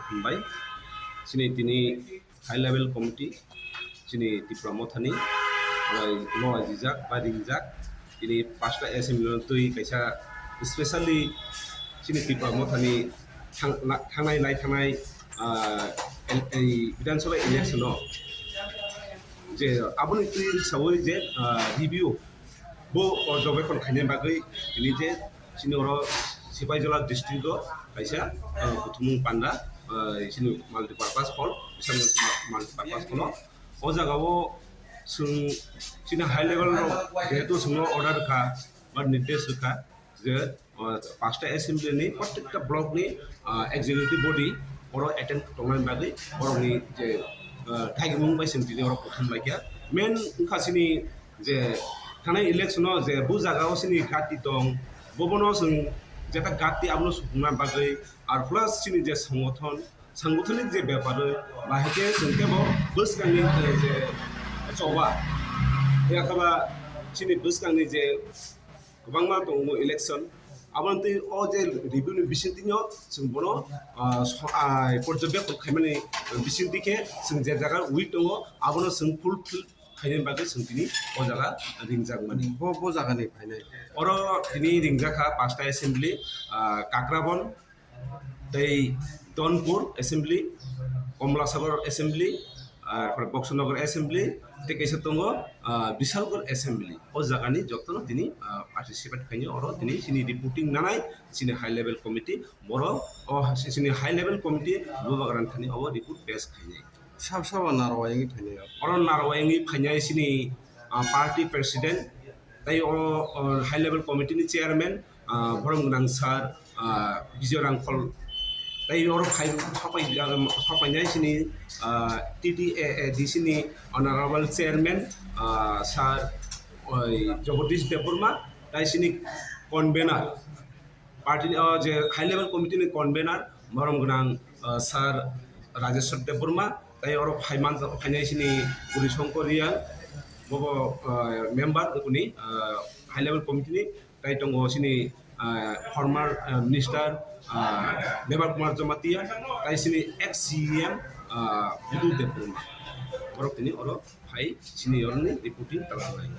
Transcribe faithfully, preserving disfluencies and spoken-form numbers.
Hambai. Chini tini high level committee, chini Tipra Mothani, bai no ajijak, bai ringjak. Tini pasta assembly no twi kaisa specially chini Tipra Mothani thang-, na-, thangnai lai thangnai, ah, el-, ei Bidhan Sabha election no je aboni twi sawi je, ah, review bo porjobekhon khaina bagwi tini je chini oro Sipaijala district o kaisa, ah, kuthumung panda, ah, chini multipurpose hall, bisa multipurpose hall o. O jaga o chwng chini high level rok jehetu chwngno order kha ba nirdesh rwkha je, ah, pasta assembly ni prottekta block ni, ah, executive body oro attend tongnani bagwi borokni je, ah, daigimung bai chwng tini oro kuthum laikha. Main wngkha chini je thanai election o je bo jaga o chini gati tong, bobono chwng jeta gati abono sukna bagwi, ar plus chini je songothon, sangothonni je bepar o bahai khe chwng tebo bwskangni je, je choba, yakaba chini bwskangni je kwbangma tongo election, aboni twi o je review ni bisingtwi no chwng bono, ah, so-, ah, porjobekhon khaimani bisingtwi khe chwng je jaga weak tongo abono chwng fulfill khainani bagwi chwng tini o jaga ringjakmani. Bo, bo jagani phainai? Oro tini ringjakha pasta assembly, ah, Kakrabon, tei Donpur assembly, Komlasagor assembly, ah, Boksanagar assembly, tei kaisa tongo, ah, Bishalgarh assembly. O jagani jotono tini, ah, participate khainai oro tini chini reporting nanai chini high level committee, borok o chini high level committee Bubagra thani obo report pass khainai. Sab sabo narwai wngwi phainai. Oro narwai wngwi phainai chini, ah, party president, tei oro, o high level committee ni chairman, ah, borom gwnang sir, ah, Bijoy Rangkhol, tei oro phai, sopai, ah, sopainai chini, ah, T T A A D C ni honorable chairman, ah, sir, oi, Jagadish Debbarma, tei chini convener, party ni, o je high level committee ni convener, borom gwnang, ah, sir Rajeshwar Debbarma, tei oro phaiman, phainai chini Guri Shankar Reang, bobo, ah, member kuni, ah, high level committee ni, tei tongo chini, ah, former, ah, minister, ah, Mebar Kumar Jamatia, tei chini ex C E M, ah, Budu Debbarma. Borok tini oro phai chini oroni reporting tala lai.